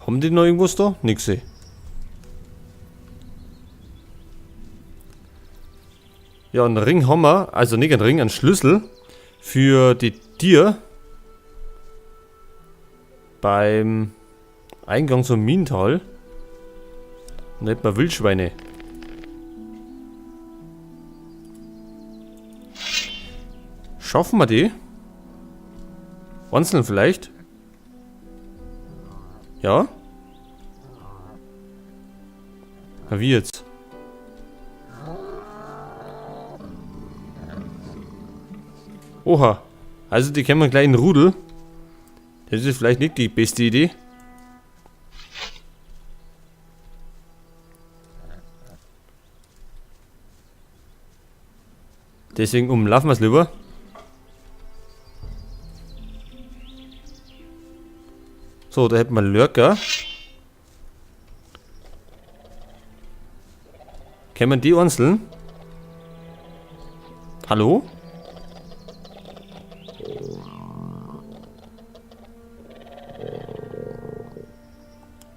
Haben die noch irgendwas da? Nix. Ja, einen Ring haben wir. Also nicht einen Ring, einen Schlüssel. Für die Tier. Beim Eingang zum Minental. Und da hätten wir Wildschweine. Schaffen wir die? Einzeln vielleicht? Ja? Na, wie jetzt? Oha. Also die kennen wir gleich in Rudel. Das ist vielleicht nicht die beste Idee. Deswegen umlaufen wir es lieber. So, da hätten wir Lurker. Kennen wir die einzeln? Hallo?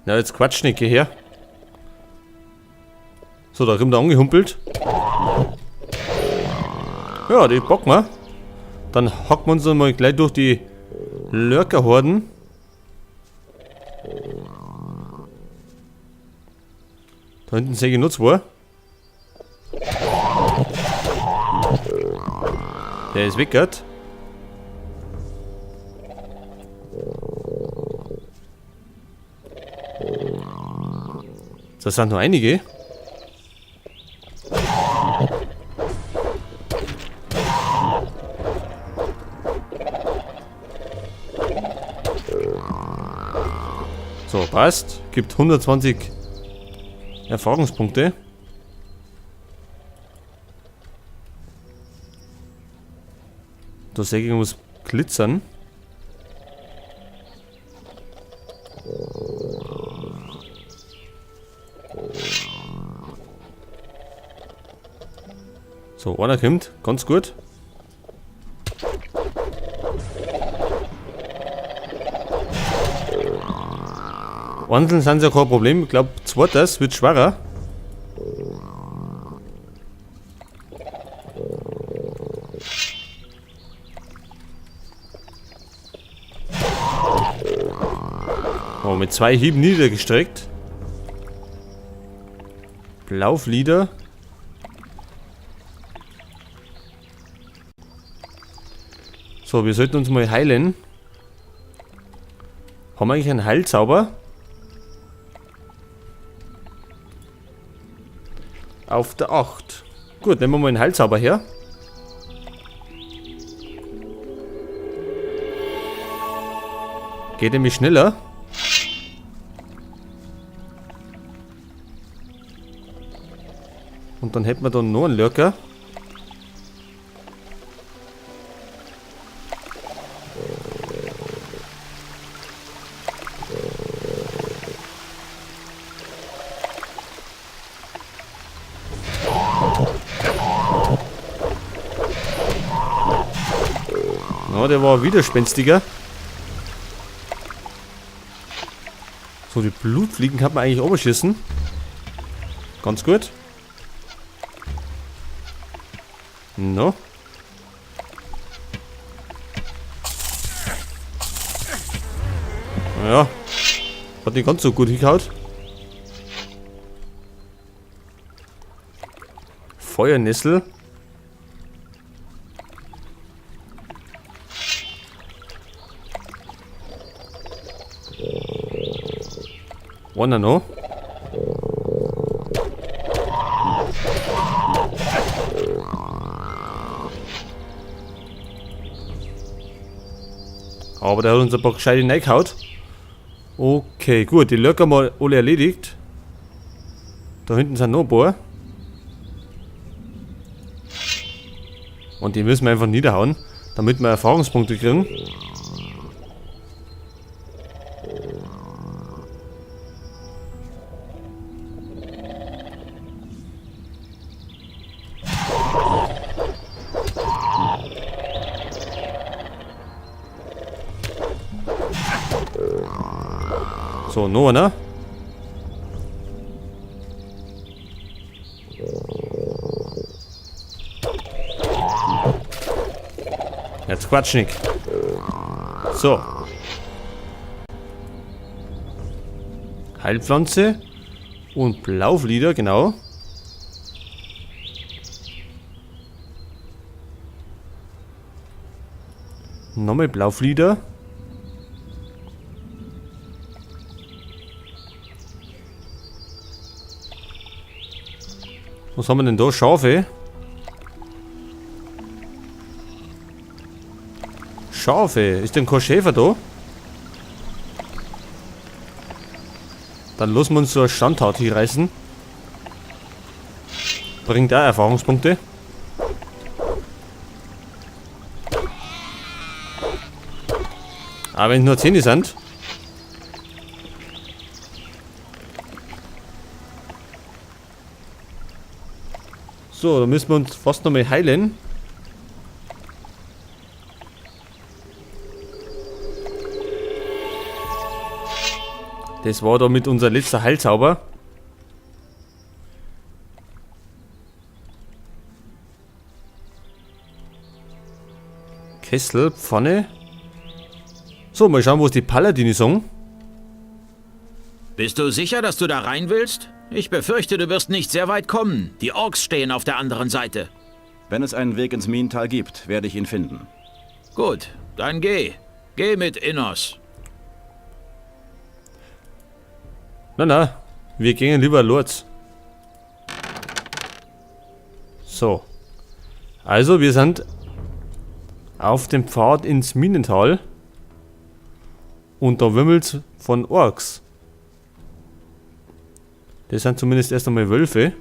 Na, jetzt quatsch nicht, geh her. So, da kommt er angehumpelt. Ja, die packen wir. Dann hacken wir uns mal gleich durch die Lurkerhorden. Da hinten sehe ich noch zwei. Der ist weg, gell? Das sind noch einige. So, passt. Gibt 120 Erfahrungspunkte. Da sehe ich irgendwas glitzern. So, einer kommt. Ganz gut. Einzeln sind sie ja kein Problem. Ich glaub, zweites wird schwerer. Oh, mit 2 Hieben niedergestreckt. Blauflieder. So, wir sollten uns mal heilen. Haben wir eigentlich einen Heilzauber? Auf der 8. Gut, nehmen wir mal einen Heilzauber her. Geht nämlich schneller. Und dann hätten wir da noch einen Lurker. Na, der war widerspenstiger. So, die Blutfliegen kann man eigentlich überschießen. Ganz gut. No. Ja. Hat nicht ganz so gut hingehauen. Feuernessel. Einer noch. Aber der hat uns ein paar gescheite reingehauen. Okay, gut, die Lurker mal alle erledigt. Da hinten sind noch ein paar. Und die müssen wir einfach niederhauen, damit wir Erfahrungspunkte kriegen. So, noch einer. Jetzt quatsch nicht. So. Heilpflanze und Blauflieder, genau. Nochmal Blauflieder. Was haben wir denn da? Schafe. Schafe. Ist denn kein Schäfer da? Dann lassen wir uns so eine Standhaut hier reißen. Bringt auch Erfahrungspunkte. Aber wenn es nur 10 sind. So, da müssen wir uns fast nochmal heilen. Das war damit unser letzter Heilzauber. Kessel, Pfanne. So, mal schauen, wo es die Paladine sagen. Bist du sicher, dass du da rein willst? Ich befürchte, du wirst nicht sehr weit kommen. Die Orks stehen auf der anderen Seite. Wenn es einen Weg ins Minental gibt, werde ich ihn finden. Gut, dann geh. Geh mit Innos. Na, na, wir gehen lieber Lords. So. Also, wir sind auf dem Pfad ins Minental. Und da wimmelt's von Orks. Das sind zumindest erst einmal Wölfe.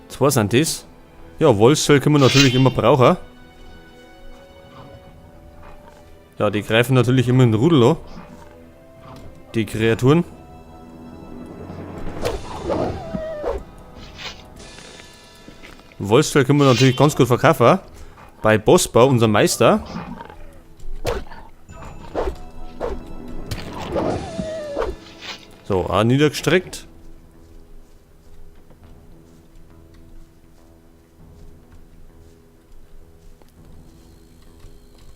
Zwei sind das. Ja, Wolfsfell können wir natürlich immer brauchen. Ja, die greifen natürlich immer in den Rudel an. Die Kreaturen. Wolfsfell können wir natürlich ganz gut verkaufen. Bei Bosper, unserem Meister. So, auch niedergestreckt.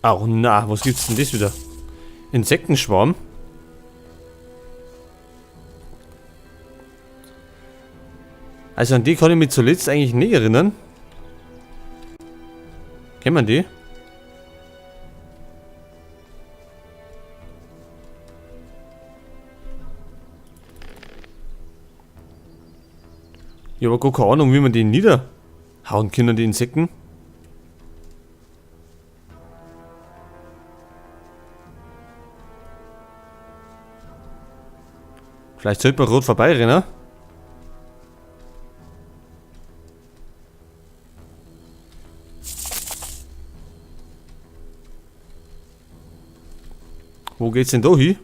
Ach na, was gibt's denn das wieder? Insektenschwarm. Also an die kann ich mich zuletzt eigentlich nicht erinnern. Kennt man die? Ich hab aber gar keine Ahnung, wie man die niederhauen können, die Insekten. Vielleicht sollte man rot vorbeirennen. Wo geht's denn da hin?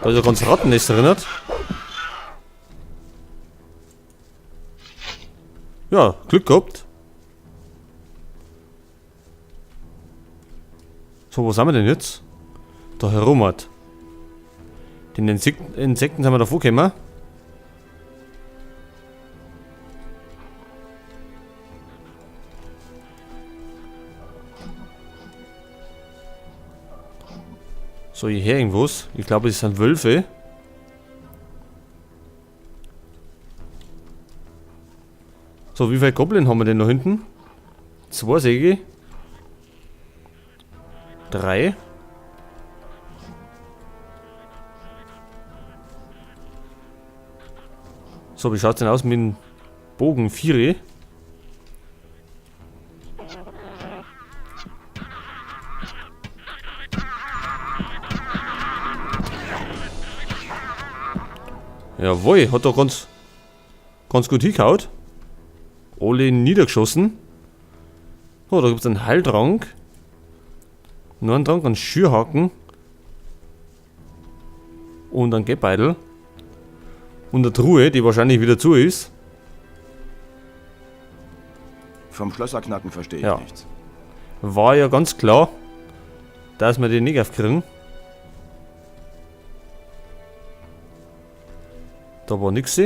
Da ist ja ganz Rattennest erinnert. Ja, Glück gehabt. So, wo sind wir denn jetzt? Da herum hat. Den Insekten sind wir davor gekommen. So, hierher irgendwas. Ich glaube, es sind Wölfe. So, wie viele Goblin haben wir denn da hinten? 2 Säge. 3. So, wie schaut's denn aus mit dem Bogen? 4. Jawohl, hat doch ganz, ganz gut hingehauen. Alle niedergeschossen. Oh, da gibt's einen Heiltrank. Nur einen Trank, einen Schürhaken. Und ein Gebeidel. Und eine Truhe, die wahrscheinlich wieder zu ist. Vom Schlösserknacken verstehe ich Ja. nichts. War ja ganz klar, dass wir den nicht aufkriegen. Da war nix.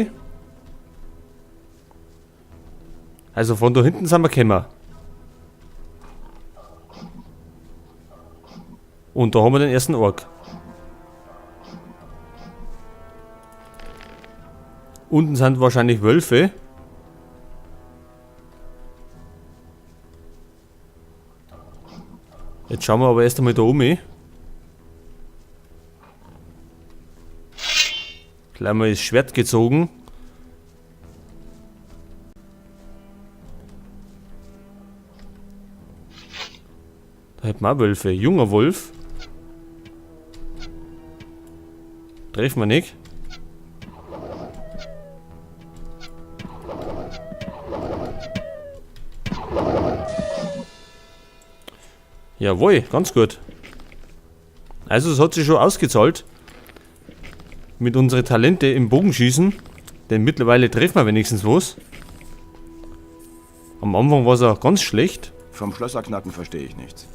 Also von da hinten sind wir gekommen. Und da haben wir den ersten Ork. Unten sind wahrscheinlich Wölfe. Jetzt schauen wir aber erst einmal da um. Gleich mal das Schwert gezogen. Da hätten wir auch Wölfe. Junger Wolf. Treffen wir nicht. Jawohl, ganz gut. Also es hat sich schon ausgezahlt. Mit unseren Talente im Bogenschießen. Denn mittlerweile treffen wir wenigstens was. Am Anfang war es auch ganz schlecht. Vom Schlösserknacken verstehe ich nichts.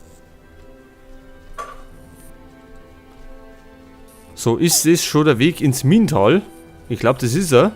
So, ist es schon der Weg ins Minental? Ich glaube, das ist er.